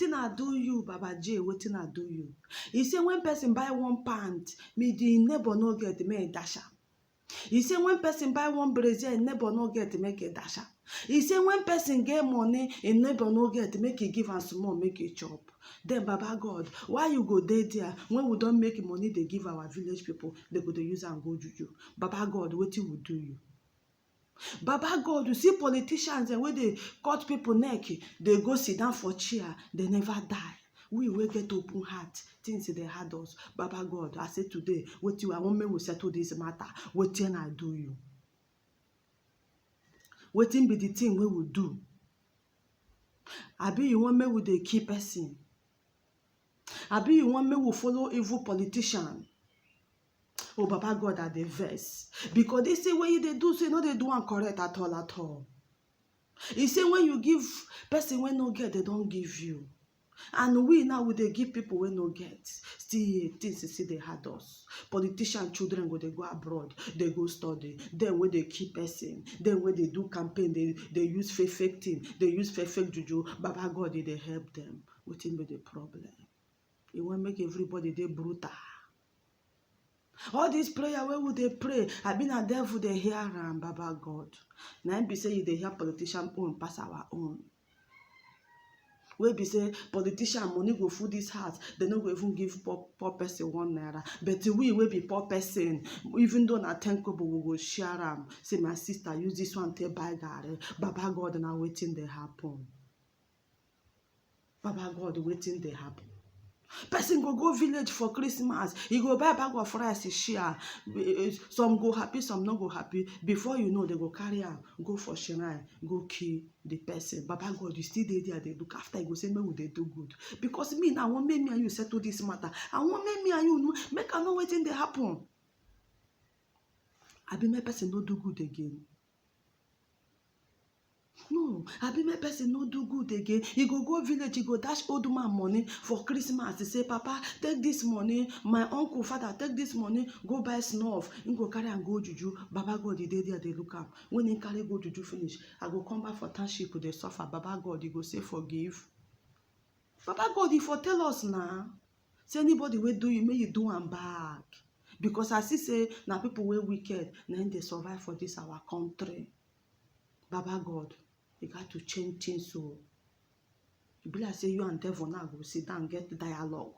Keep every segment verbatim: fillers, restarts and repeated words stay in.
Wetin I do you, Baba J? Wetin I do you? He say when person buy one pant, me the neighbor no get, me dash am. He say when person buy one brazier, neighbor no get, make e dash am. He say when person get money, a neighbor no get, make e give am small, make e chop. Then Baba God, why you go dey there when we don make money dey give our village people, they go dey use am go juju? Baba God, wetin we do you? Baba God, you see politicians dem wey dey cut people neck, dey go sit down for chair, they never die. We wey get open heart, things dey hard us. Baba God, I say today, wetin I want make we settle this matter. Wetin I do you? Wetin be the thing wey we do? Abi you want make we dey kill person? Abi you want make we follow evil politician? Oh, Baba God, I dey vex because this thing wey you dey do, say no dey do am correct at all, at all. He say when you give person wey no get, they don give you. And we now, we dey give people wey no get. Still here, things still dey hard us. Politician children go dey go abroad, dey go study. Then wey dey kill person, then wey dey do campaign, they, they use fake, fake thing, they use fake, fake juju. Baba God, e dey help them. Wetin be the problem? E wan make everybody dey brutal. All this prayer wey we dey pray, abi na devil dey hear am, Baba God? Na im be say you dey hear politician own pass our own. Wey be say politician money go full this house, they no go even give poor, poor person one naira. But we wey be poor person, even though na ten kobo, we go share am. Say, my sister, use this one take buy garri. Baba God, na wetin dey happen? Baba God, wetin dey happen? Person go go village for Christmas, he go buy bag of rice, he share. Eh, eh, some go happy, some no go happy. Before you know, they go carry am go for shrine, go kill the person. Baba God, you still dey there, dey look after. You go say, make we dey do good. Because me now, I wan make me and you settle this matter. I wan make me and you know, make I know wetin dey happen. Abi make person no do good again? No, abi make person no do good again. He go go village, he go dash old man money for Christmas. He say, Papa, take this money. My uncle, father, take this money. Go buy snuff. He go carry and go juju. Baba God, he dey there, dey look am. When he carry go juju finish, I go come back for township, dey suffer. Baba God, he go say, forgive. Baba God, he for tell us now. Say anybody wey do you, make you do am back. Because I see say na people wey wicked, na im dey survive for this our country. Baba God, you got to change things o. E be like say you and devil now go sit down, get dialogue.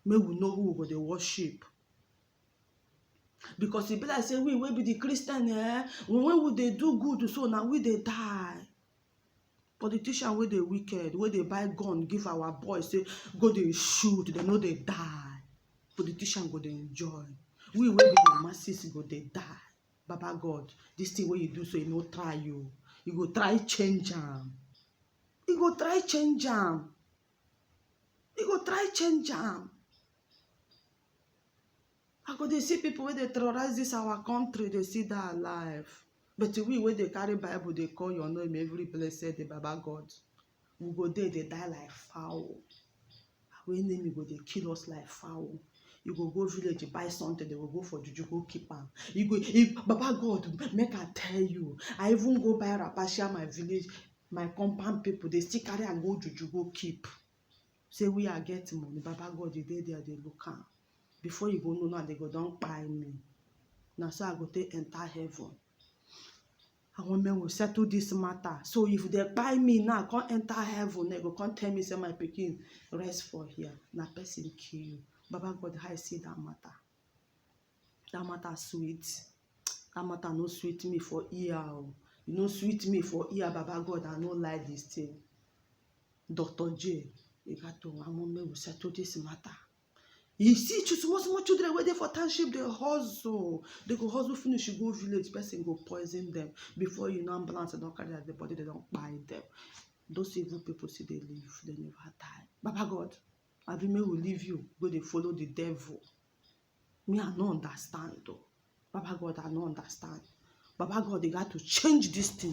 Make we know who we go dey worship. Because e be like say we wey be the Christian, eh, when we dey do good, so na we dey die. Politician wey dey wicked, wey dey buy gun give our boys, say go dey shoot, they no dey die. Politician go dey enjoy. We wey be the masses go dey die. Baba God, this thing wey you do so, you no try you. You go try change am. You go try change am. You go try change am. I go dey see people wey dey terrorize this our country, dey see that alive. But we wey dey carry Bible, dey call your name every blessed day, Baba God. We go dey, dey die like fowl. Our enemy go dey kill us like fowl. You go go village, buy something, they go go for juju, go keep am. You go, if, Baba God, make I tell you, I even go buy wrapper, share my village, my compound people, they still carry and go juju, go keep. Say we are getting money, Baba God, you dey there, they look am. Before you go know now, they go don kpai me. Na so I go take enter heaven. I wan make we settle this matter. So if they kpai me now, come enter heaven, they go come tell me say, my pikin, rest for here. Na person kill you. Baba God, how you see that matter? That matter sweet. That matter no sweet me for ear o. E no sweet me for ear, Baba God, I no like this thing. Doctor J, you got to, I wan make we settle this matter. You see, chil-, small, small children wey dey for township, they hustle. They go hustle finish, you go village, person go poison them. Before you know, ambulance don carry the body, they don kpai them. Those evil people still dey live, they never die. Baba God, abi make we leave you, go dey follow the devil. Me, I no understand o. Baba God, I no understand. Baba God, they got to change this thing.